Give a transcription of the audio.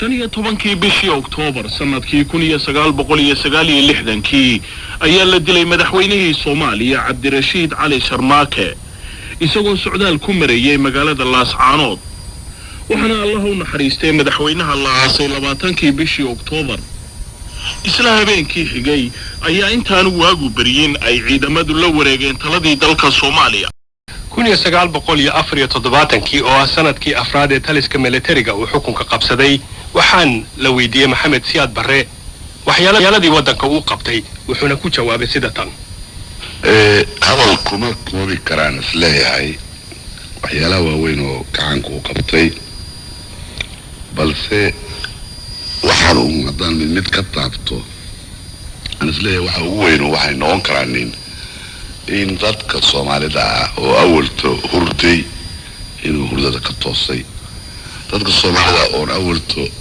15-kii bishii Oktoobar sanadkii 1969-kii ayaa la dilay madaxweynihii Soomaaliya, Cabdirashiid Cali Sharmaake, isagoo socdaal ku marayay magaalada Laascaanood. Waxaana Allah u naxariistay madaxweynaha la aasay 20-kii bishii Oktoobar. Isla habeenkii xigay ayaa intaanu waagu beryin ay ciidamadu la wareegeen taladii dalka Soomaaliya. 1974-kii oo ah sanadkii afraad ee taliska militariga uu xukunka qabsaday, waxaan la weydiiyey Maxamed Siyaad Barre waxyaaladii waddanka uu qabtay, wuxuuna ku jawaabay sida tan. Hadal kuma koobi karaan isleeyahay waxyaalaha waaweyn oo gacanka uu qabtay, balse waxaan uun haddaan mid mid ka taabto aan isleeyahay waxa ugu weyn waxay noqon karaan in dadka Soomaalida ah oo awalto hurday inuu hurdada ka toosay, dadka Soomaalida oon awalto